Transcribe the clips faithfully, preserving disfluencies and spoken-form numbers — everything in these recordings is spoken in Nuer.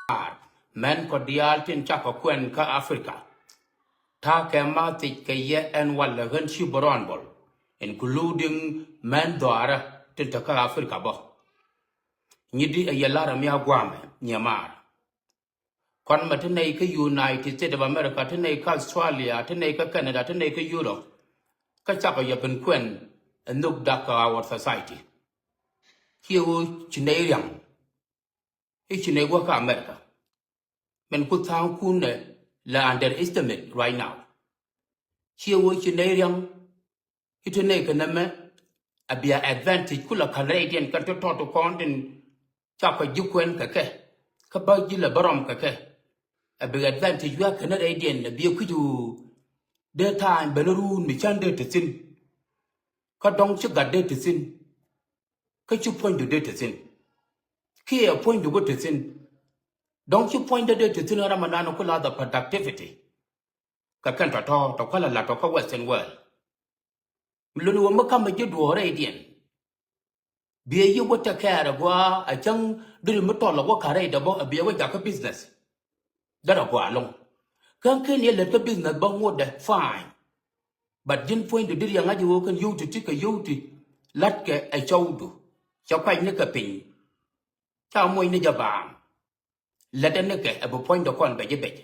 Mɛn kɔ diaal tin cakɔ kuɛn kä Africa. Ta̱a̱ kɛ ma thiec kɛ yɛ ɛn walɛ ɣän ci bɛ rɔɔn bɔl, including mɛn dhɔaarä tin te kä Africa bä. Nyi di ɛ yɛ lar ɛ mi a guamɛ nyiɛ maar. Kɔn mɛ ti nɛy kä United States of America, ti nɛy kä Australia, ti nɛy kä Canada, ti nɛy kä Europe. Kä cakɔ yɛ ben kuɛn ɛ nhök dak kä our society. Ciɛ ɣöö ci nɛy riaŋ. I̱ ci nɛy wä kä America. Mɛn ku tha̱a̱ŋ kun ɛ la underestimate right now. Ciɛ ɣöö ci nɛy riaŋ. I̱ ti nɛy kɛ nɛmɛ a bia advantage ku la ka̱n rɛydiɛn kɛn ti tɔt ti kɔn tin cakɔ ji̱ kuɛn kɛ kɛ. Kä bä ji̱ la bä rɔm kɛ kɛ. A bi advantage wiak kɛn rɛydiɛn a bi kui̱c ɣöö dee ta̱a̱ny ben ruun mi cän dee te thi̱n. Kä dɔ̱ŋ ci gat dee te thi̱n. Kä ci puɔ̱nydu dee te thi̱n. Kiɛ puɔ̱nydu bä te thi̱n. Dɔ̱ŋ ci puɔ̱nydä dee te thi̱n ram anan ku la the productivity. Kɛ kɛn tɔ̱tɔ̱ tɔ kuäl a lat tɔ kä Western world. Mi luni wä mi ka̱mɛ ji̱ duɔ̱ɔ̱r rɛydiɛn. Biɛ yi wä tɛ kɛɛr a gua a cäŋ diri mi tɔl a wä ka̱ rɛydɛ bä a biɛ wä jakä business. Därɛ gua loŋ. Kä ken yɛ lät kä business bä ŋotdɛ fine. But ji̱n puɔ̱nydu diri a ŋa̱c wä kɛn yio̱w ti ti kɛ yio̱w ti. La̱tkɛ ɛ cɔwdu. Cɛ kuac ni kɛ piny. Ca muɔc ni jɛ baaŋ. Lät ɛn nikɛ ɛ bi puɔ̱nydɛ kɔn bɛ ji̱ bɛc.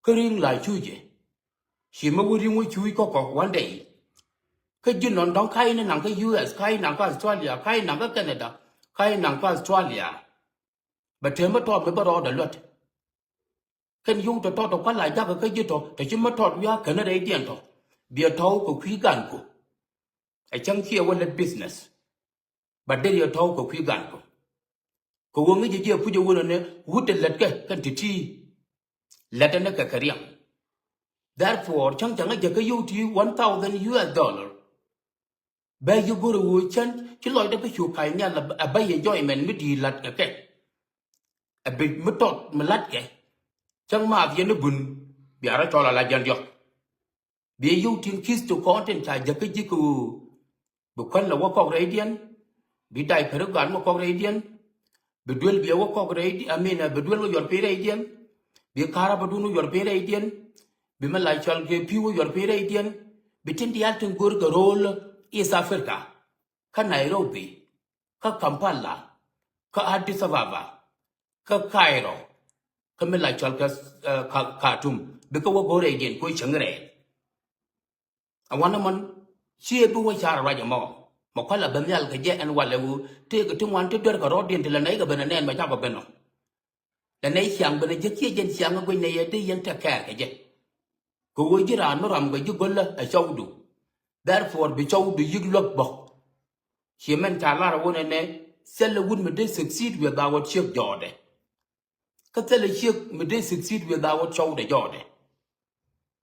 Kä ri̱ŋ la cucɛ. Ci mi wä ri̱ŋ wä cuc kä kɔ one day. Kä ji̱ nɔn dɔ̱ŋ ka in naŋ kä U S, ka in naŋ kä Australia, ka in naŋ kä Canada, ka in naŋ kä Australia. Bɛ te mi tɔt mi bä rɔɔdɛ luät. Kɛn yio̱w tɔ̱tɔ̱ tɔ kua̱l la jakä kä ji̱ tɔ tɔ ci mi tɔt wiak känä rɛydiɛn tɔ. Biɛ tɔ̱w kɛ kui̱ gan ku. Ɛ cäŋ ciɛ wä lät business. But dee yɛ tɔ̱w kɛ kui̱ gan kɔ. Kɛ ɣöö ŋi̱c ji̱ jiɛ puc ɛ wun ɛnɛ wut ɛ lät kɛ kɛn ti̱ti̱. Lät ɛnɛ kɛ kɛ riɛm. Therefore cäŋ cäŋ ɛ jɛ kä yio̱w ti one thousand U S dollar. Bɛ yi go̱r ɛ ɣöö cän ci lɔcdä kä cu ka̱c nhial ɛ bä enjoyment mi di̱i̱t la̱t kɛ kɛ. Ɛ bi mi tɔt mi la̱t kɛ. Cäŋ maath yɛn ni bun bia rɔ cɔl ala jɛn diɔ̱k. Bi yio̱w tin ki̱th ti kɔn tin ca jäk kä ji̱ kɛ ɣöö bi kuäl lɛ wä kɔk rɛydiɛn. Bi diaper gaat wä kɔk rɛydiɛn. Bi duel biɛ wä kɔk rɛydiɛn, I mean, bi duel wä yuɔr piny rɛydiɛn. Bi ka̱rä bi dun wä yuɔr piny rɛydiɛn. Bi mi la cɔl kɛ pi̱w wä yuɔr piny rɛydiɛn. Bi tin diaal tin go̱r kɛ ro̱o̱l East Africa. Kä Nairobi. Kä Kampala. Kä Addis Ababa. Kä Cairo. Kä mi la cɔl kä, eh, Ka-, Khartoum. Bikɛ wä go̱r rɛydiɛn kɛ wä cäŋ rɛy. A wanɛ mɔn ciɛ bi wä car ruac ɛmɔ. Mɛ kual a ben nhial kɛ jɛ ɛn walɛ wu tëëkɛ ti ŋuan ti duer kɛ rɔɔdiɛn ti lɛ nɛy kɛ ben ɛ nɛn mɛ cakɔ ben ɔ. Lɛ nɛy ciaŋ ben ɛ jek ciɛ jɛn ciaŋ ɛ guic nɛy ɛ dee yɛn tɛk kɛɛr kɛ jɛ. Kɛ ɣöö ji̱ raan mi ram kɛ ji̱ go̱lä ɛ cɔwdu. Therefore bi cɔwdu yi̱k luäk bä. Ciɛ mɛn ca lar ɛ wun ɛnɛ thilɛ wut mi dee succeed without ciek jɔɔdɛ. Kä thilɛ ciek mi dee succeed without cɔwdɛ jɔɔdɛ.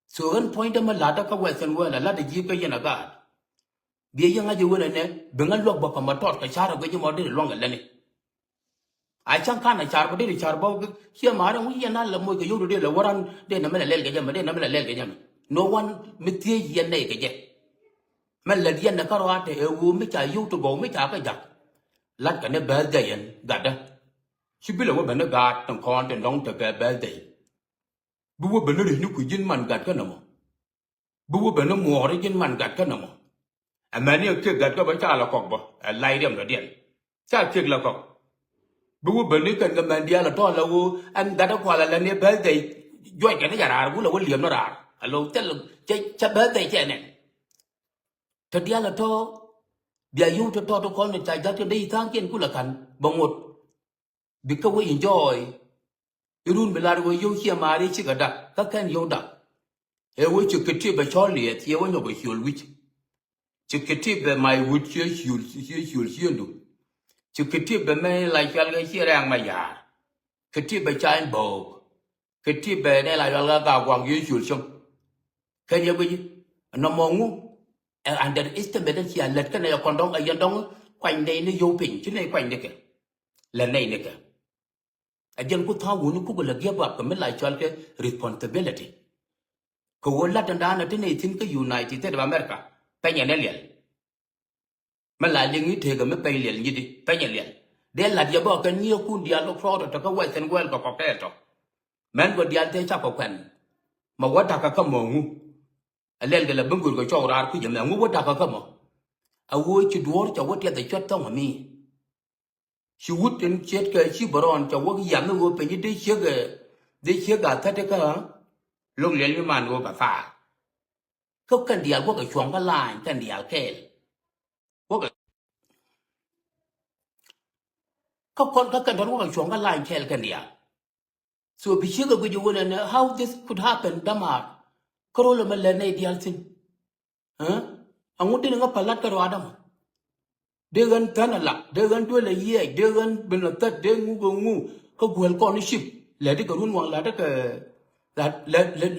So ɣän puɔ̱nydä mi la̱tdä kä Western world a la̱tdä ji̱ kä yɛn a gaat. Biɛ yɛ ŋa̱c ɛ wun ɛnɛ bi ŋä luäk bä kɛ ma tɔt kɛ ca̱r ɛ guic mɔ dee luäŋ ɛ läni. A cäŋ ka̱n a car bä dee car bä ciɛ ma̱a̱r ɛŋu yɛn a lɛ moc kɛ yio̱w dee lɛ wä ran dee nɛ mi lɛ lɛl kɛ jɛ mɛ dee nɛ mi lɛ lɛl kɛ jɛ mɛ. No one mi thiec yɛn nɛy kɛ jɛ. Mɛ lät yɛn ɛ kä ruaatɛ ɛ ɣöö mi ca yio̱w ti gɔw mi ca kä ja̱k. La̱tkɛ ni birthday ɛn gatdä. Ci bi lɛ wä ben ni gaat tin kɔn tin dɔ̱ŋ tekɛ birthday. Bi wä ben ni ri̱c ni kui̱ ji̱n man gat kä nɔmɔ. Bi wä ben ni muɔɔr ji̱n man gat kä nɔmɔ. Ɛmɛni ɛ kiek gat kä bä ca lɛ kɔk bä ɛ lay riɛm dɔ̱diɛn. Ca kiek lɛ kɔk. Bi wä ben ni kɛn kɛ mɛn diaal ɛ tɔ̱ lɛ ɣöö ɛn gat ɛ kuath ɛ lɛ ni birthday. Juɔc kɛn ni jɛ raar wulɛ wä liɛm ni raar ɛ lo̱w thil cɛ cɛ birthday cɛ nɛn. Te diaal ɛ tɔ̱ bia yio̱w te tɔ̱ ti kɔn ni ca ja̱k te dee i̱ tha̱a̱ŋkiɛn kulɛ ka̱n bä ŋot. Bikɛ wä enjoy. Irun bi lar wä yio̱w ciɛ maari cikɛ dak kä kɛn yio̱w dak. Ɛ wä ci kɛ tip bɛ cɔl liɛth ciɛ wä nyɔk bɛ ciöl wi̱c. Ci kɛ tip bɛ may wut ciɛ ciöl ciɛ ciöl ciëndu. Ci kɛ tip bɛ mɛ la cual kɛ ciɛ rɛ̈ɛ̈ŋ mɛ ya̱a̱r. Kɛ tip bɛ cany bɔɔk. Kɛ tip bɛ nɛ la cual kɛ gaak guaŋ yio̱w ciöl cäŋ. Kɛn yɛ guic nɔmɔ ŋu. Ɛ underestimate cia lät kɛn ɛ yɛ kɔn dɔŋ ɛ yɛn dɔŋ. Kuany nɛy ni yio̱w piny ci nɛy kuany ni kɛ. Lät nɛy ni kɛ. Ɛ jɛn ku tha̱a̱ŋ wuni kukɛ lɛ give up kɛ mi la cɔal kɛ responsibility. Kɛ ɣöö lat ɛn da̱a̱n ɛ ti nɛy thi̱n kä United States of America pɛnyɛ ni liɛl. Mi la liŋ i̱ tekä mi pɛny liɛl nyiti pɛnyɛ liɛl. Dee lat yɛ bä kɛ nyiëëkun diaal lɔ crowd tɔ kä Western world kɛ kɔkɛ tɔ. Mɛn gɔ diaal tëë cakɔ kuɛn. Ma wä dakä kä mɔ ŋu. A lɛl kɛ la bäŋ go̱o̱r kɛ cɔw raar kui̱c ɛmɛ ŋu wä dakä kä mɔ. A ɣöö ci duɔ̱ɔ̱r ca wä tiɛth ɛ cuɔt thɔŋ ami. Ci wut in ciet kɛ ci bärɔn ca wä yam ni ɣöö peny dee ciek ɛ dee ciek a thäti kä. Lo̱k liɛl mi man ɣöö bɛ thaar. Kä kɛn diaal guɔkɛ cuɔ̱ŋ kä laany kɛn diaal kɛɛl. Guɔkɛ kä kɔn kä kɛn tɔn guɔkɛ cuɔ̱ŋ kä laany kɛɛl kɛn diaal. So bi ciek a guic wun ɛn how this could happen damar. Kä rol ɛmɛ lɛ nɛy diaal thin. Aŋu dini ŋä palat kä ruaadä mɔ. Dee ɣän thän a lak dee ɣän duel a yiɛɛc dee ɣän bin a thät dee ŋuk a ŋu. Kä guel kɔn ni cip lɛ di kɛ run waŋ la di kɛ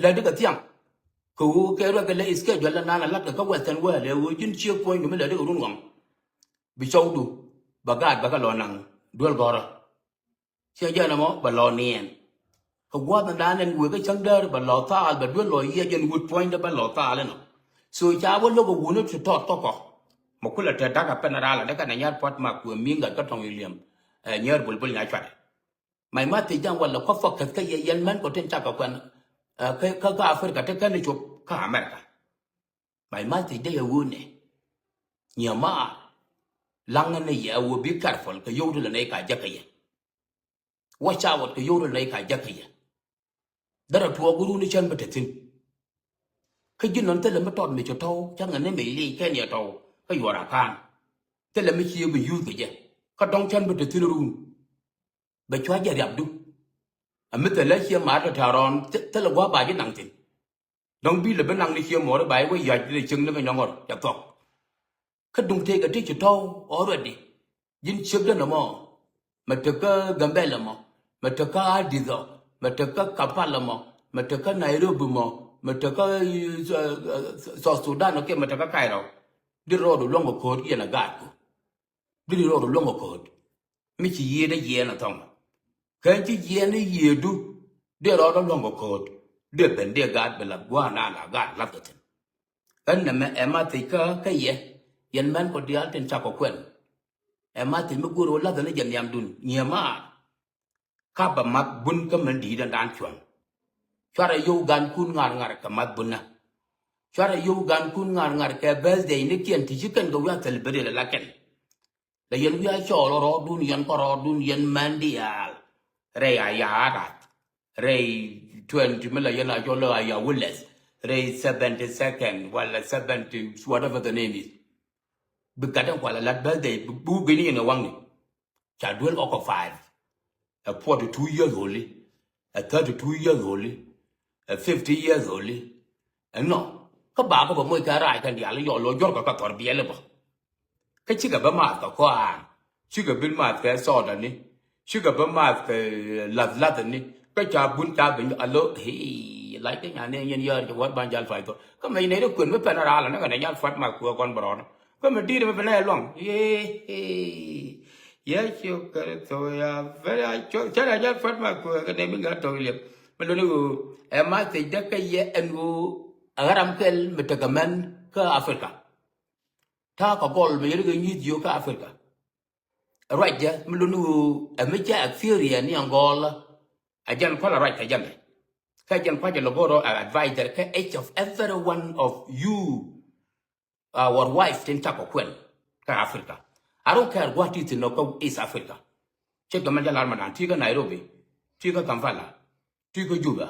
la di kɛ thiaŋ. Kɛ ɣöö kɛ ruɛk kɛ lɛ iskɛ juɛl la naan a lat kɛ kä wɛthɛn wɛɛl ɛ ɣöö ji̱n ciek puɔ̱ny dumi lɛ di kɛ run waŋ. Bi cɔwdu ba gaat ba kɛ lɔ naŋ duel gɔrä. Ciɛ jɛn ɛmɔ bɛ lɔ niɛn. Kɛ gua̱th ɛn da̱a̱n ɛn wëë kä cäŋ däär bɛ lɔ thaal bɛ duel lɔ yiɛc ɛn wut puɔ̱nydä bɛ lɔ thaal ɛnɔ. So ca wä lo̱k ɛ wuni ti tɔɔt kɔkɔ. Mɛ kulɛ te da̱k ɛ pɛn ɛ raal ɛ dee kɛn ɛ nyar pua̱t mak kuɛ mi̱i̱ŋ gat kä tɔŋ i̱ liɛm. Ɛ nyɛɛr bulbul nya cua̱tɛ. Mac ma thiec ja̱ŋ walɛ kɔp focus kä yɛ yɛn mɛn kɔ tin cak kɛ kuɛn. Kä Africa te kɛn ɛ cop kä America. Mac ma thiec dee yɛ wuni. Nyiɛ maar. Laŋä ni yɛ a wä bi careful kɛ yio̱w ti lɛ nɛy ka jäkä yɛ. Watch out kɛ yio̱w ti lɛ nɛy ka jäkä yɛ. Därɛ tuɔɔk runi cän mi te thi̱n. Kä ji̱n nɔn thilɛ mi tɔt mi ci tɔ̱w cäŋɛ ni mi lic kɛn yɛ tɔ̱w kä yuɔr a ka̱a̱n. Thilɛ mi cie bi yuuth kɛ jɛ kä dɔ̱ŋ cän mi te thi̱n run. Bɛ cua jɛ riapdu. A mi thilɛ cie ma̱a̱t tɔ ta̱a̱ rɔɔn thilɛ gua̱a̱ ba ji̱ naŋ thi̱n. Dɔ̱ŋ bi lɛ bi naŋ ni cie mɔɔri ba i̱ wä yac di lɛ cieŋ ni kɛ nyɔŋɔr ca thɔk. Kä duŋ tëëkɛ ti ci tɔ̱w already. Ji̱n ciekdä nɔmɔ. Mɛ tekä Gambɛl ɛmɔ. Mɛ tekä Adith ɔ. Mɛ tekä Kampala mɔ. Mɛ tekä Nairobi mɔ. Mɛ tekä South Sudan ɔ kiɛ mɛ tekä Cairo. Di rɔɔdu luɔ̱ŋ kɛ ko̱o̱t yɛn a gaatku. Di di rɔɔdu luɔ̱ŋ kɛ ko̱o̱t. Mi ci yiëëdä yiɛɛn a thɔŋ. Kä ci yiɛɛn i̱ yiëëdu. Di rɔɔdä luɔ̱ŋ kɛ ko̱o̱t. Di ben di gaat bi la gua̱a̱n a la gaat lath kɛ thi̱n. Ɣän nɛmɛ ɛ ma thiec kä kä yɛ yɛn mɛn kɔ diaal tin cakɔ kuɛn. Ɛ ma thiec mi go̱o̱r ɣöö lathä ni jɛ nhiamdun nyiee maar. Ka bɛ math bun kä mɛn di̱i̱t ɛn daan cuɔ̱ŋ. Cuarɛ yio̱w gankun ŋa̱r ŋa̱r kɛ math bunä. Cuarɛ yio̱w gankun ŋa̱r ŋa̱r kɛ birthday ni kiɛn ti ci kɛn kɛ wi̱i̱ a celebrate la kɛn. La yɛn wi̱i̱ a cɔɔl rɔɔdun yɛn kɔ rɔɔdun yɛn mɛn diaal. Rɛy a ya̱a̱ rath. Rɛy twenty mi la yɛn a cɔl a ya wulɛth. Rɛy seventy second wala seventy whatever the name is. Bi gat ɛn kual a lat birthday bi wuk geni yɛn ɛ waŋni. Ca duel ɔkɔ five. Ɛ forty two years old. Ɛ thirty two years old. Ɛ fifty years old. Ɛnɔ kä bakɔ bɛ moc kɛ rac kɛn diaal yɔl lɔ jɔrkɛ kɛ thɔr biɛl bä. Kä cikɛ bä maath kɛ kɔaan. Cikɛ bi maath kɛ sɔɔdani. Cikɛ bä maath kɛ lath lathani. Kä ca bun ca bi alo hii lac kä nyan ni nyin yäär ci wä ban jal fay thor. Kä mɛ nɛy ri kuën mi pɛn a raal ni kɛ nɛ nyal fuat math kuɛ kɔn bɛ rɔɔdä. Kä mɛ di̱i̱t mɛ pɛn a luaŋ yee. Yecu Kritho ya very a cä rɛ nyal fuat math kuɛ kɛ nɛ mi gat tɔk liɛp. Mɛ luni ɣöö ɛ ma thiec däk kä yɛ ɛn ɣöö ɛ ɣäram kɛl mi tekɛ mɛn kä Africa. Ta̱a̱ kɛ gɔl mi yɛn kɛ nyuth jiök kä Africa. Ruacdä mi luni ɣöö ɛ mi cä experience ni ɛn gɔɔlä. Ɛ jɛn kɔl ɛ ruac kɛ jɛn ɛ kä jɛn kua̱c ɛ lɛ go̱o̱r ɛ advisor kä each of every one of you. Our wife tin cakɔ kuɛn kä Africa. I don't care gua̱a̱th ti thi̱n nɔ kä East Africa. Ce̱tkɛ mɛn jɛ lar mɛ dan ti kä Nairobi, ti kä Kampala, ti kä Juba,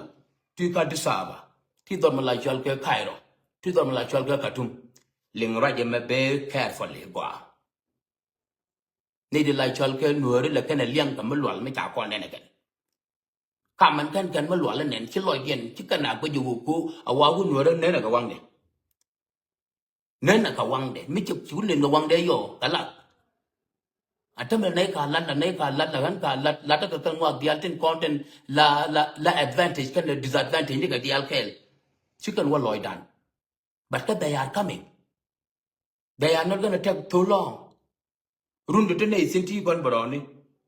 ti kä Addis Ababa, ti dhɔr mi la cɔl kɛ Cairo, ti dhɔr mi la cɔl kɛ Khartoum. Liŋ ruac ɛmɛ very carefully gɔaa. Ni di la cɔl kɛ Nuääri lɛ kɛn ɛ liɛŋ kɛ mi lual mi ca kɔn nɛn ɛ kɛn. Kamɛn kɛn kɛn mi lual ɛ nɛn ci lɔcdiɛn ci kɛn a guic ɛ wä ko a wa wä Nuääri nɛn ɛ kɛ waŋdɛ. Nɛn ɛ kɛ waŋdɛ mi ci wä nɛn kɛ waŋdɛ yɔ kɛ lath. A tämɛ nɛy ka lat la nɛy ka lat la ɣän ka lat lat kɛ kɛn ŋuak diaal tin kɔn tin la la la advantage kɛn disadvantage ni kɛ diaal kɛɛl. Ci kɛn wä lɔcdan. But kä they are coming. They are not gonna take too long. Run ti ti nɛy thin ti kɔn bɛ rɔɔni.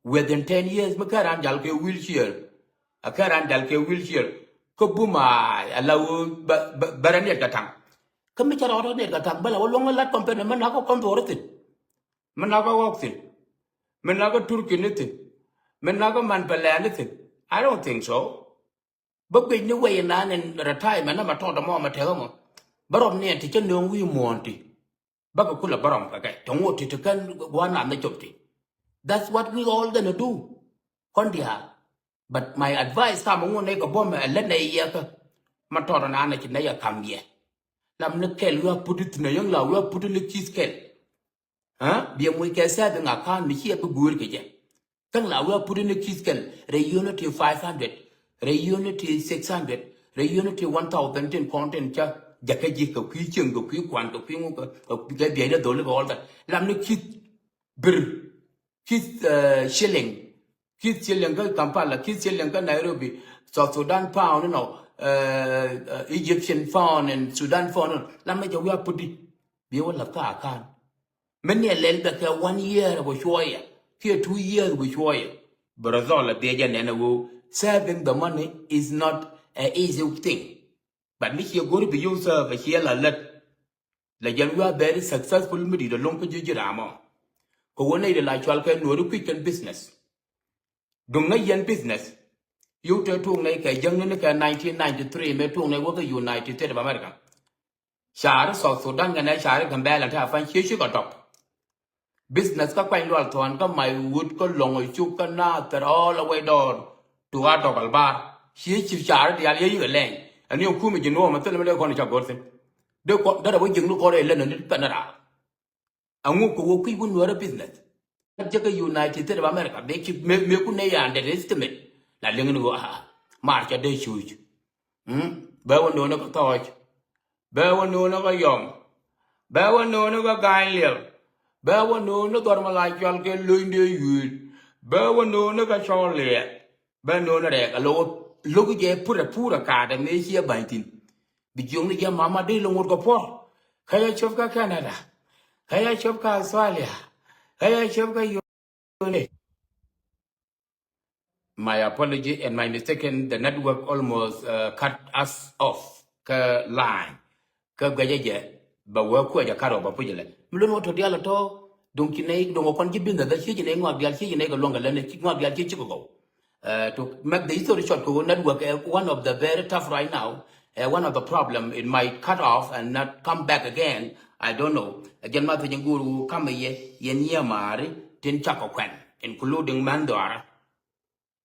Within ten years mi kɛ ran jal kɛ wheelchair. A kɛ ran jal kɛ wheelchair. Kä bum a ala wä bɛ bɛ rɛ niɛt kɛ taŋ. Kä mi cɛ rɔɔdɔ niɛt kɛ taŋ bä la wä luɔŋ lat company mi nak kɔ kɔn thuɔɔri thin. Mi nak kɔ ɣɔk thin. Min na kä Turkey ni thin. Min na kä man pɛ lɛɛn ni thin. I don't think so. Bä guic ni wei nan in retirement na ma tɔt mɔ ma tekɛ mɔ. Bä rɔm ni ɛn ti cä nööŋ wi̱i̱ muɔ̱ɔ̱n ti. Bä kɛ kulɛ bä rɔm kɛ kɛ tɔŋ wot ti ti kän gua̱n nan ni cop ti. That's what we all gonna do. Kɔn diaal. But my advice kam ŋun ni kɛ buɔm ɛ lät nɛ yɛ kä. Ma tɔt nan na ci nɛ yɛ kam yɛ. Lam ni kɛl wi̱i̱ a put it nɛ yäŋ la wi̱i̱ a put it ni ki̱th kɛl. Aa biɛ muc kɛ saving account mi ciɛ bi guur kɛ jɛ. Thing la wee put in a ki̱th kɛl rɛy unity five hundred, rɛy unity six hundred, rɛy unity one thousand tin kɔn tin ca jakä ji̱ kɛ kui̱ cieŋ kɛ kui̱ kuan kɛ kui̱ ŋu kɛ biɛy dee dholi kɛ all that. Lam ni ki̱th bir ki̱th shilling. Ki̱th shilling kä Kampala, ki̱th shilling kä Nairobi, South Sudan pound inɔ, Egyptian pound and Sudan pound inɔ. Lam ni jɛ wee a put di biɛ wä lath kä account. Min ni a lɛl bɛ kɛ one year bɛ cuɔyɛ kiɛ two years bɛ cuɔyɛ. Bɛ result a dhiec a nɛn a ɣöö saving the money is not a easy thing. But mi ciɛ go̱ri bi yio̱w serve a ciɛ la lät. La jɛn wi̱i̱ a very successful mi di̱t a lo̱ŋ kä ji̱ ji̱ ram ɔ. Kɛ ɣöö nɛy de la cual kɛ nuɔ̱ɔ̱ri kui̱c kɛn business. Duŋ nɛ yɛn business. Yio̱w te tuŋ nɛy kɛ jäŋni ni kɛ nineteen ninety-three mëë tuŋ nɛy wä kä United States of America. Caari South Sudan kɛnɛ caari Gambɛla te a pa̱ny cie cikɛ dɔp. Business kä kuany lual thuɔ̱ɔ̱n kä may wut kä lɔŋ cuk kä naath thɛr all the way down to a dɔk albar. Cie ci caari diaal yee yikɛ lɛny. Ɛn yio̱w kumɛ ji̱ nuɔɔm a thil mi dee kɔn ca go̱r thi̱n. Dee kɔn dee rɛ wä ji̱ ni kɔn rɛy lät ni pɛn raal. Aŋu kɛ wä kui̱ wä nuäärä business. Kä jɛ kä United States of America mëë ci mëë ku nɛ yɛ underestimate. La liŋ ni ɣöö a mar ca dee cuuc. Bɛ wä no̱o̱ŋ ni kä thɔɔc. Bɛ wä no̱o̱ŋ ni kä yɔm. Bɛ wä no̱o̱ŋ ni kä ga̱a̱ny liɛl. Bɛ wä no̱o̱ŋ ni dhɔr mi la cual kɛ lo̱ny dee yuëël. Bɛ wä no̱o̱ŋ ni kä cɔl liɛɛl. Bɛ no̱o̱ŋ ni rɛɛk a lo̱k lo̱k jɛ purɛ purɛ kaatɛ mëë ciɛ ba̱ny thi̱n. Bi jiökni jɛ mama dee lo̱ŋ wot kɛ puɔ̱r. Kä yɛ cop kä Canada. Kä yɛ cop kä Australia. Kä yɛ cop kä Yone. My apology and my mistake, the network almost cut us off kä line. Kä guɛcä jɛ bɛ wee kuɛ jɛ karɔ bɛ puc lɛ mi lon wä tɔ dial tɔ. Duŋ ci nɛy duŋ wä kɔn ji̱ business dä ci ci nɛy ŋuak dial ci ci nɛy kɛ luɔ̱ŋ kɛ lɛn ŋuak dial ci ci kɛ gɔw. To make the history short, kɛ wä network ɛ one of the very tough right now. Ɛ one of the problem, it might cut off and not come back again. I don't know. Ɛ jɛn ma thiec in guur wä kamɛ yɛ yɛn nyiɛ maari tin cakɔ kuɛn, including män dhɔaarä.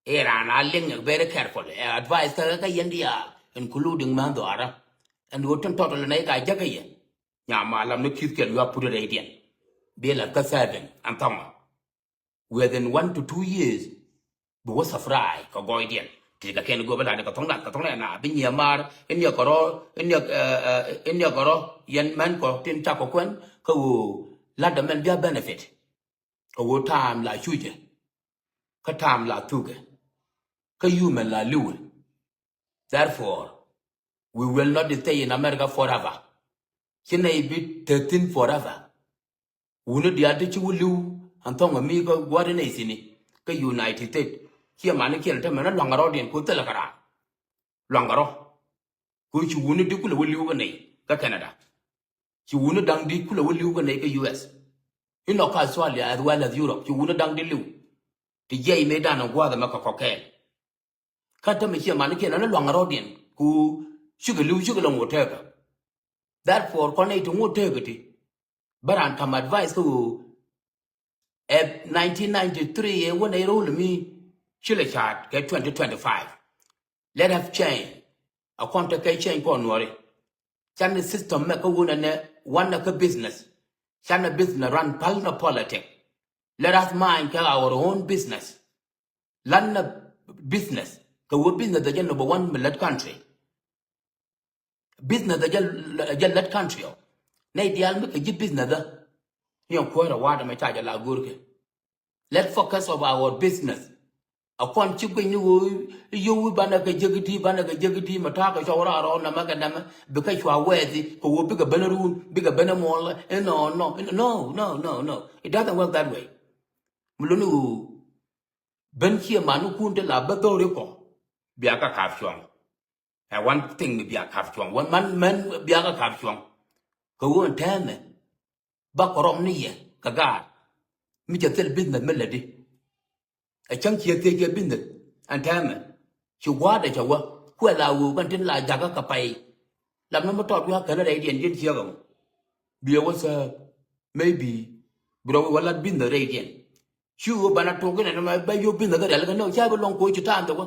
Iran a liŋ very careful. Ɛ advice kä kä yɛn diaal, including män dhɔaarä. Ɛn wä tin tɔt lɛ nɛy ka jäkä yɛ. Nyama lam ni ki̱th kɛl yua put rɛydiɛn. Bi la kä seven and thɔŋä. Within one to two years, bi wä surprise kɛ gɔɔydiɛn. Ti kɛ kɛn go̱o̱p la ni kɛ thɔŋ na kɛ thɔŋ na bi nyiɛ maar in yɛ kɛ rɔ in yɛ in yɛ kɛ rɔ yɛn män kɔ tin cakɔ kuɛn kä ɣöö lat dɛ mɛn bia benefit. Kɛ ɣöö time la cucɛ. Kä time la thukɛ. Kä human la liwɛ. Therefore, we will not stay in America forever. Ci nɛy bi te thi̱n forever. Wuni diaal ti ci wä li̱w an thɔŋ ami kä gua̱a̱ri nɛy thi̱ni kä United States. Ciɛ mani kiɛl te mɛn a luaŋ a rɔɔdiɛn ku thilɛ kɛ raan. Luaŋ a rɔ. Ku ci wuni di kulɛ wä li̱w kä nɛy kä Canada. Ci wuni da̱ŋ di kulɛ wä li̱w kä nɛy kä U S. Inɔ kä Australia as well as Europe ci wuni da̱ŋ di li̱w. Ti jiɛc mëë dan in gua̱a̱th ɛmɛ kɛ kɔkɛɛl. Kä tämɛ ciɛ manikiɛn ɣän luaŋ rɔ̱diɛn ku cikɛ li̱w cikɛ lɛ ŋot teekä. Therefore kɔn nɛy ti ŋot teekä ti bä raan ka̱m advice kä ɣöö ɛ nineteen ninety-three ɛ wä nɛy ro̱l mi ci lɛ ca̱a̱t kɛ twenty twenty-five. Let us change. A kɔn tekɛ change kɔn nuɔri. Canɛ system mɛ kä wun ɛnɛ wanɛ kä business. Canɛ business run pal nɛ politic. Let us mind kɛ our own business. Lanɛ business kɛ wä business ɛ jɛ number one mi lät country. Business ɛ jɛ lät country ɔ. Nɛy diaal mi kɛ ji̱ business ɛ. Ni ɛ kuäärɛ wa̱a̱dɛ mɛ ca jɛ la go̱o̱rkɛ. Let focus of our business. A kɔn ci guic ni ɣöö yio̱w wi̱i̱ banɛ kɛ jek i̱di banɛ kɛ jek i̱di mɛ ta̱a̱ kɛ cɔw raar rɔɔn nɛmɛ kɛ nɛmɛ bikɛ cua wɛɛthi kɛ ɣöö bikɛ ben ruun bikɛ ben muɔl. No, no, no, no, no, no. It doesn't work that way. Mi luni ɣöö ben ciɛ manikun ti la bä dhɔri kɔ. Bia kä ka̱p cuɔ̱ŋ. Ɛ one thing mi bia ka̱p cuɔ̱ŋ wä man män bia kä ka̱p cuɔ̱ŋ. Kɛ ɣöö ɛn tɛmɛ ba kɛ rɔm ni yɛ kɛ gaat. Mi cɛ thil business mi lätdi. Ɛ cäŋ ciɛ thiec kɛ business ɛn tɛmɛ. Ci gua̱a̱dɛ cɛ wä kuɛ la wee kɛn tin la jakä kɛ pay. Lam ni mi tɔt wi̱i̱ kɛn rɛydiɛn ji̱n ciek ɛmɔ. Biɛ wä sɛ maybe bi rɔ wä lat business rɛydiɛn. Ci wee banɛ tok inɛ ni mɛ bɛ yop business kɛ rial kɛ ni ca bi lɔŋ koc ci ta̱a̱n thok wä.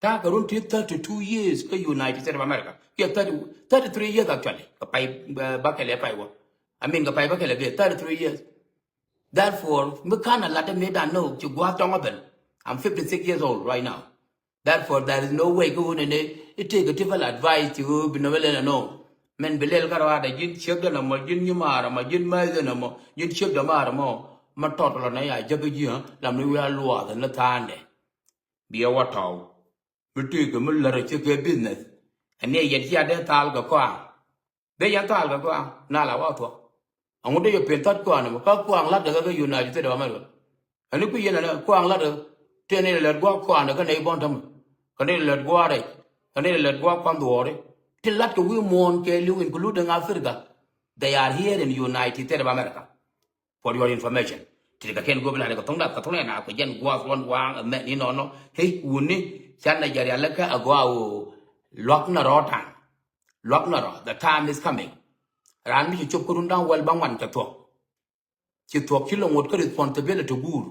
Ta̱a̱ kɛ run ti thirty two years kä United States of America kiɛ thirty, thirty three years actually kɛ pay. Bä kɛlɛ pay wä. I mean kɛ pay bä kɛlɛ bi thirty three years. Therefore mi ka̱n a lat mi dan no ci gua̱a̱th tɔŋ a ben. I'm fifty six years old right now. Therefore there is no way kä wun ni i̱ tëëk a typical advice ci ɣöö bi nɔmɛ lɛl ɛnɔ. Mɛn bi lɛl kä rɔaadɛ ji̱n ciekdɛ nɔmɔ ji̱n nyimaarä mɔ ji̱n määthdɛ nɔmɔ ji̱n ciekdɛ maarä mɔ. Ma tɔt lɔ nɛ ya jäk ji̱ lam ni wi̱i̱ a luaath ni tha̱a̱ndɛ. Biɛ wä tɔw mi tëëk mi lär a ciek kɛ business. Ɛn ni a yɛt cia dee thaal kɛ kɔaŋ. Dee yɛn thaal kɛ kɔaŋ na la wä thuɔ̱k. Ɛŋu dee yɛ pen thät kɔaŋ ni mɔ kä kɔaŋ la̱t kɛ kɛ United States of America. Ɛn ni kui̱ yɛn ɛn kɔaŋ la̱t kɛ tëë ni lɛ lät gua̱a̱k kɔaŋ ni kä nɛy bɔn tämɛ. Kä ni lɛ lät gua̱a̱k rɛc kä ni lɛ lät gua̱a̱k kua̱n dhuɔɔri. Tin la̱t kɛ wi̱i̱ muɔ̱ɔ̱n kɛ li̱w including Africa. They are here in United States of America. For your information. Ti kɛ kɛn go̱o̱p la ni kɛ thoŋ da kɛ thoŋ na kɛ jɛn gua̱a̱th ruɔ̱n waaŋ ɛmɛ ni nɔnɔ. Hei wuni can na jɛ rial lɛ kä agɔaa woo. Luak na rɔ taŋ. Luak na rɔ the time is coming. Raan mi ci cop kä run da̱ŋ wäl bä ŋuan cɛ thuɔ̱k. Ci thuɔ̱k ci lɔ ŋot kä responsibility guur.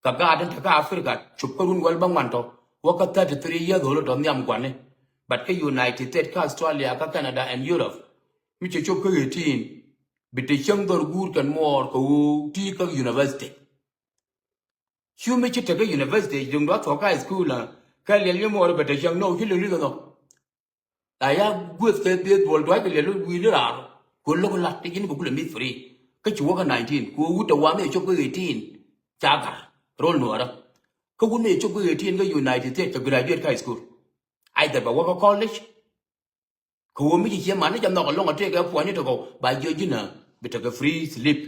Kä gaat in te kä Africa cop kä run wäl bä ŋuan tɔ wä kä thirty three years old tɔ nhiam guani. But kä United States kä Australia kä Canada and Europe mi ci cop kä eighteen. Bi te cieŋ dhɔr guur kɛn muɔɔr kɛ ɣöö ti kä university. Cu mi ci te kä university duŋ duath thuɔ̱k kä high school kä liɛl ni muɔɔr bɛ te cieŋ nɔ ci liŋ liŋ nhɔk. La ya gueth kɛ dhieth duɔl duac kɛ liɛl wi̱i̱ ni raar. Ku lo̱k lat ti ji̱n kɛ kulɛ mi̱th free kä ci wä kä nineteen ku wut te wa mi cop kä eighteen. Ca gar rol nuɔrä. Kä wut mi cop kä eighteen kä United States kɛ graduate kä high school. Either bɛ wä kä college. Kɛ ɣöö mi ci ciɛ man ni ca nhɔk ɛlɔŋ a tëëkɛ puɔ̱ny ni tɔkɔ ba jiɔ ji̱n a bi tekɛ free sleep.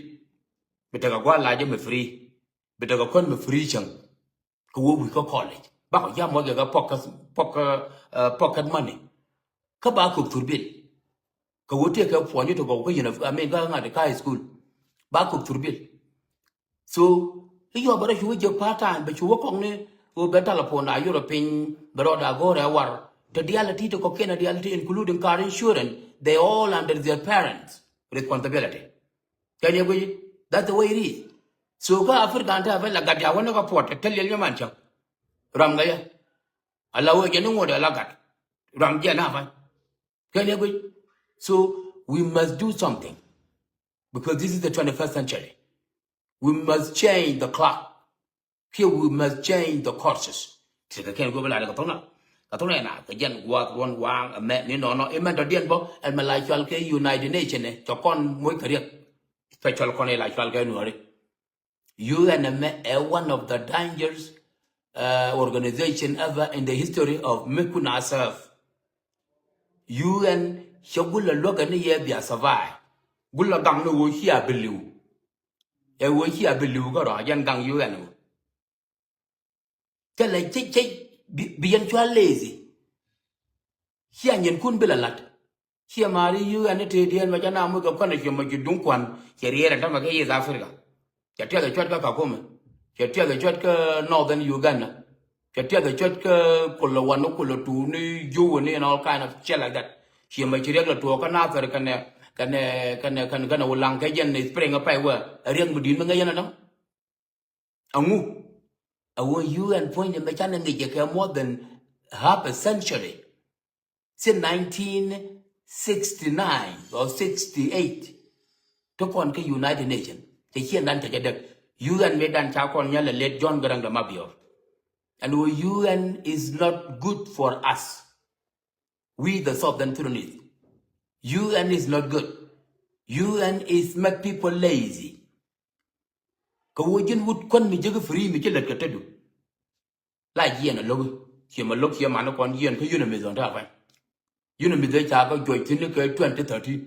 Bi tekɛ gua̱a̱r lacä mi free. Bi tekɛ kɔn mi free cäŋ. Kɛ ɣöö wi̱i̱ kä college bakɔ jam wä kɛ kɛ pocket, pocket, eh, pocket money. Kä ba kök thurbil. Kɛ ɣöö tëëkɛ puɔ̱ny ni tɔkɔ kä yɛn a, I mean kä ŋa̱t kä high school. Ba kök thurbil. So i̱ yɔp bɛ rɔ cu wä jek part time bɛ cu wä kɔk ni wä bɛ telephone a yurɔ piny bɛ rɔ da go̱rɛ war. Te dial ti te kɔkiɛn a dial ti including car insurance, they all under their parents responsibility. Kɛn yɛ guic, that's the way it is. So kä Africa an te a bɛ la gat ya wä ni kä puɔt te liɛl nyɛ man cäŋ. Ram gɛ yɛ a la wee jɛ ni ŋot a la gat. Ram jɛ na bä. Kɛn yɛ guic. So we must do something. Because this is the twenty-first century. We must change the clock. Kiɛ we must change the courses. Ti kɛ kɛn go̱o̱p la kɛ thok na. Kɛ thok na na kɛ jɛn gua̱a̱th ruɔ̱n waaŋ ɛmɛ ni nɔnɔ imɛn tɔ diɛn bä ɛn mɛ la cual kɛ United Nation ɛ cɔ kɔn moc kɛ riɛk. Special kɔn ila cual kɛ nuɔri. U N ɛmɛ ɛ one of the dangerous, uh, organization ever in the history of mekun asaf. U N cɛ gulɛ luäkɛ ni yɛ bia survive. Gulɛ gaŋ ni ɣöö cia bi li̱w. Ɛ ɣöö cia bi li̱w kärɔa jɛn gaŋ U N ɣöö. Thilɛ cɛ cɛ bi yɛn cua lazy. Cia nyinkun bi la lat. Ciɛ maari U N ni tëëdiɛn mɛ ca na muc kɛ kɔn ɛ ciɛ mɛ ci duŋ kuan cɛ riɛɛr ɛ tämɛ kä East Africa. Cɛ tiɛth ɛ cuat kä Kakuma. Cɛ tiɛth ɛ cuat kä Northern Uganda. Cɛ tiɛth ɛ cuat kä kulɛ wan ni kulɛ tuuni juwä ni and all kind of shit like that. Ciɛ mɛ ci riɛk lɛ tuɔɔk kä Nathir kɛnɛ kɛnɛ kɛnɛ kɛnɛ kɛnɛ wulaŋ kɛ jɛn ni spring ɛ pay wä ɛ riɛk mi di̱i̱t mi ŋäc yɛn ɛnɔ. Aŋu a wä U N puɔ̱ny ni mɛ canɛ ŋic jɛ kɛ more than half a century. Since nineteen sixty-nine or sixty-eight ti kɔn kä United Nations cɛ ciɛn dan cɛ jɛ däk. U N mi dan ca kɔn nyal a late John Garang de Mabior. And wä U N is not good for us. We the Southern Sudanese. U N is not good. U N is make people lazy. Kɛ wä ji̱n wut kuän mi jek free mi ci lät kɛ tetdu. La jiɛn a lo̱k ciɛ ma lo̱k ciɛ man kɔn jiɛn kä UNMISS ɣän te a kuany. UNMISS ɛ ca kɛ juɔc thi̱n kɛ twenty thirteen.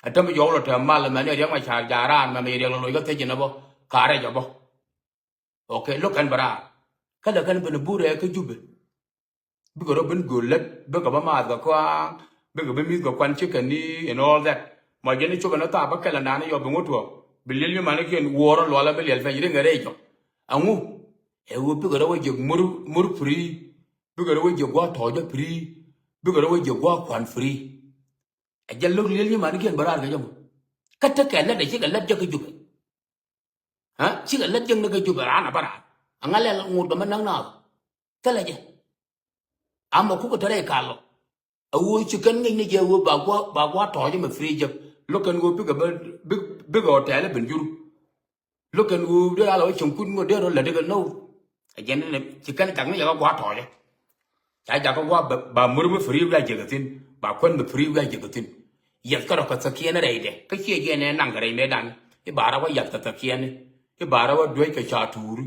A tämɛ jɔk lɔ te mal mɛn iɛ riɛk ma ca ja̱a̱ raan mɛn iɛ riɛk lɔ loc kä thiec in a bä ka rɛc a bä. Okay, lo̱k kɛn bä raar kä lɛ kɛn ben burɛ kä Jubɛ. Bikɛ rɔ ben göl lät bikɛ bä maath kɛ kɔaŋ bikɛ bä mi̱th kɛ kuan ci kɛn ni and all that. Ma jɛn ni copɛ ni thaap bä kɛl anani yɔ bi ŋut tuɔɔk. Bi liɛl nyimanikiɛn wuɔrä lualä bi liɛl pɛny riŋɛ rɛy jɔk. Aŋu? Ɛ ɣöö bikɛ rɔ wä jiɛk mur, mur free. Bikɛ rɔ wä jiɛk gua̱a̱th tɔ̱ɔ̱cä free. Bikɛ rɔ wä jiɛk gua̱a̱th kua̱n free. Ɛ jɛ lo̱k liɛl nyimanikiɛn bä raar kɛ jɛ mɔ. Kä tekɛ lät ɛ cikɛ lät jɛ kä Jubɛ. Ha? Cikɛ lät jek ni kä Jubɛ raan a bä raan. Aŋa lɛl ŋot bɛ mɛ näk naath. Thilɛ jɛ. Amɛ kukɛ te rɛy kal lɔ. A ɣöö ci kɛn ŋi̱c ni jɛ ɣöö ba gua̱, ba gua̱ tɔ̱ɔ̱c mɛ free jek. Lo̱k kɛn ɣöö bikɛ bä, bik, bikɛ hotel ben jur. Lo̱k kɛn ɣöö dee a lɔ cieŋ kut ŋot dee rɔ lät ikɛ no̱o̱. Ɛ jɛn ni ci kɛn cak ni jɛ kä gua̱ tɔ̱ɔ̱c. Ca jakä gua̱ ba, ba mur mi free bia jiäk thi̱n, ba kuän mi free bia jiäk thi̱n. Yiɛth kärɔ kä thäkiɛn rɛydɛ, kä ciɛ jɛn ɛ naŋ kɛ rɛy mëëdan. I̱ ba rɔ wä yiath kɛ thäkiɛn, i̱ ba rɔ wä duec kɛ ca tuuri,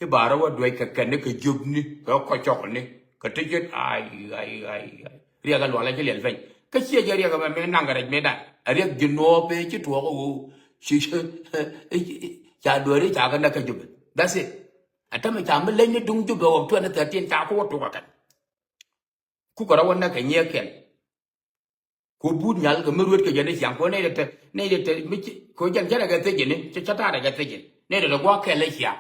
i̱ ba rɔ wä duec kɛ kɛn ni kɛ jiöpni, kɛ kɔc cɔkni, kɛ ti ce̱t, ai, ai, ai, ai. Riɛk ɛ lualä ci liɛl peny. Kä ciɛ jɛ riɛk ɛmɛ mëë naŋ kɛ rɛy mëëdan. Ɛ riɛk ji̱ nuɔɔp ëë ci tuɔɔk ɛ ɣöö ci, ca dueeri ca kɛ näk kä Jubɛ. That's it. Ɛ tämɛ ca mi leny ni duŋ Jubɛ ɣɔw twenty thirteen ca ku wä tuk ɛ kɛn. Kukɛ rɔ wä näk kɛ nyiëëkiɛn. Ku but nyal kɛ mi ruet kɛ jɛ ni ciaŋ, ku nɛy tɛ, nɛy tɛ mi ci, ku jɛn cä rɛ kɛ thiec ni, cä, cä ta̱a̱ rɛ kɛ thiec ni. Nɛy tɛ gua̱a̱k kɛl ni ciaŋ.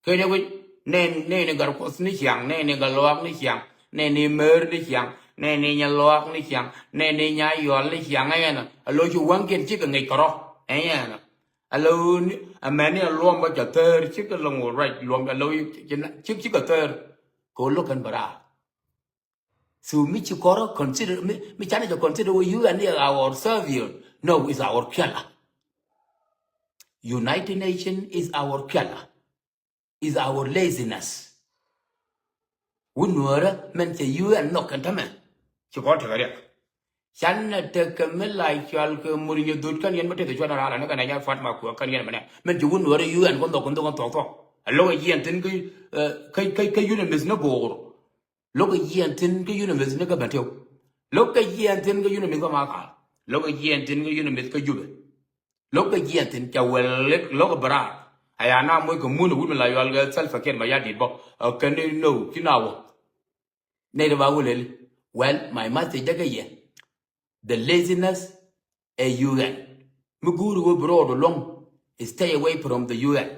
Kɛ ni wi̱c, nɛy, nɛy ni Gatkuɔth ni ciaŋ, nɛy ni Gatluak ni ciaŋ, nɛy ni Mär ni ciaŋ, nɛy ni Nyaluak ni ciaŋ, nɛy ni Nyayɔl ni ciaŋ, ɛ yɛn a lo̱c ci waŋkiɛn cikɛ ŋic kɛ rɔ, ɛ yɛn a. A lo̱c ni, a mɛn ni a luɔm bä cɛ thäär, cikɛ lo̱ŋ wä ruac luɔm, a lo̱c ci, ci, cikɛ thäär. Kɛ wä lo̱k kɛn bä raar. So mi ci kɔrɔ consider, mi, mi canɛ jɛ consider wä U N ni our savior. No, is our killer. United Nation is our killer. Is our laziness. Wun nuɔrä mɛn cɛ U N nhɔk kɛn tämɛ. Ci kɔn tekɛ riɛk. Canɛ tekɛ mi la cual kɛ mur nyɛ dhut kɛn yɛn mi tekɛ cuan rala ni kɛn a nyɛ fat ma kuɛ kɛn yɛn mɛnɛ. Mɛn ci wun nuɔrä U N kɔn dhɔk kɔn dhɔk kɔn thɔk thɔk. A lo̱k a jiɛn thin kä, kä, kä, kä unit mi ni bo̱o̱r. Lo̱k kɛ jiɛɛn thi̱n kä unit mi ni kä Bentiu. Lo̱k kɛ jiɛɛn thi̱n kä unit mi kä Makal. Lo̱k kɛ jiɛɛn thi̱n kä unit mi kä Jubɛ. Lo̱k kɛ jiɛɛn thi̱n ca wɛl lo̱k kɛ bɛ raar. A ya na moc kɛ mun wut mi la yual kɛ Salva Kiir Mayardit bä. Ɛ kɛn ni no ci na wä. Nɛy ti ba wä lɛli. Well, my message dɛ kɛ yɛ. The laziness ɛ U N. Mi go̱o̱ri wä bi rɔɔd luɔ̱ŋ, stay away from the U N.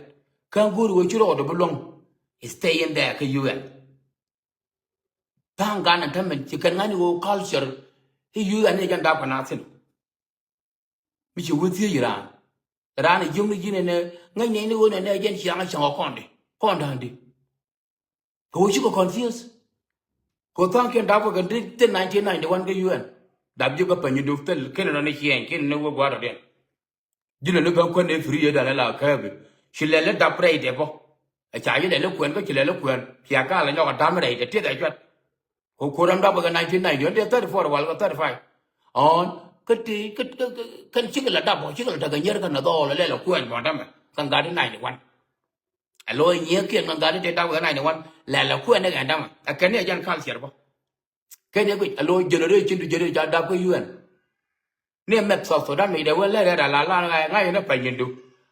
Kä go̱o̱ri wä ci rɔɔd bi luɔ̱ŋ, stay in there kä U N. Tha̱a̱ŋ gan ɛn tämɛ ci kɛn ŋa̱ni wä culture i̱ U N i̱ jɛn dap kɛ na thi̱n. Mi ci wä thiec raan. Raan i̱ jiökni ji̱n ɛn ɛ ŋäc nɛy ni ɣöö nɛn ɛ jɛn ciaŋ ɛ cäŋ ɔ kɔn di. Kɔn da̱a̱n di. Kɛ ɣöö cikɛ confuse. Kɛ ɣöö tha̱a̱ŋkiɛn dap kɛ kɛn ti thil nineteen ninety-one kä U N. Dap ji̱ kä pɛny i̱ duk thil kɛn inɔ ni ciɛɛny kɛn ni wä gua̱a̱r dɔ̱diɛn. Ji̱n ni bɛn kuän ni free yet dan la kääpi. Ci lɛl ni dap rɛy dɛ bä. Ɛ ca ji̱ lɛl ni kuɛn kä ci lɛl ni kuɛn. Cia gal ni nyɔk a dam rɛy dɛ tieth ɛ cuat. Kɛ ɣöö kuɔr ram dap kɛ nineteen ninety-one dee thirty-four wal kɛ thirty-five. Ɔn kä ti kä kɛn cikɛ la dap bä cikɛ la tekɛ nyier kɛn ni dhɔɔl lɛl ɛ kuɛn bä damɛ kɛn gat ni ninety-one. Ɛ lo̱c nyiëëkiɛn kɛn gat ni tëë dap kɛ ninety-one lɛl ɛ kuɛn ni kɛn damɛ ɛ kɛn ni ɛ jɛn culture bä. Kɛn yɛ guic a lo̱c generation to generation ca dap kä U N. Ni mɛp South Sudan mi dee wee lɛr rɛt a la la ŋa̱c ŋa̱c ni pɛny indu.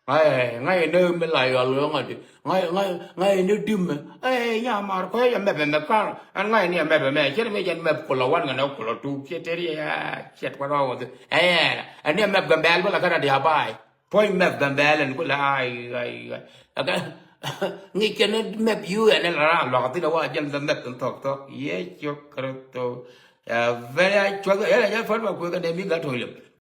Ŋa̱c ŋa̱c ni mi la yɔl ɣöö ŋa̱c di ŋa̱c ŋa̱c ŋa̱c ni dim mɛ. Ɛ nyamar kuec ɛ mɛp ɛmɛ kar ɛn ŋa̱c ni ɛ mɛp ɛmɛ ciɛ mi jɛn mɛp kulɔ wan ŋɛ ni kulɔ tuk ciɛ teri ɛ ciɛt kuat wa wä thi. Ɛ ɛn ni ɛ mɛp Gambɛl bä la kɛn a diabaai. Puɔ̱ny mɛp Gambɛl ɛn kulɛ ai ai ai. Ŋic kɛn mɛp U N ɛn la ran luak thin a wa jɛn mɛp in thɔk thɔk Yecu Kritho. Ɛ very a cuak ɛ la jɛ fat ma kuek kɛn ɛ mi gat to̱o̱c lep.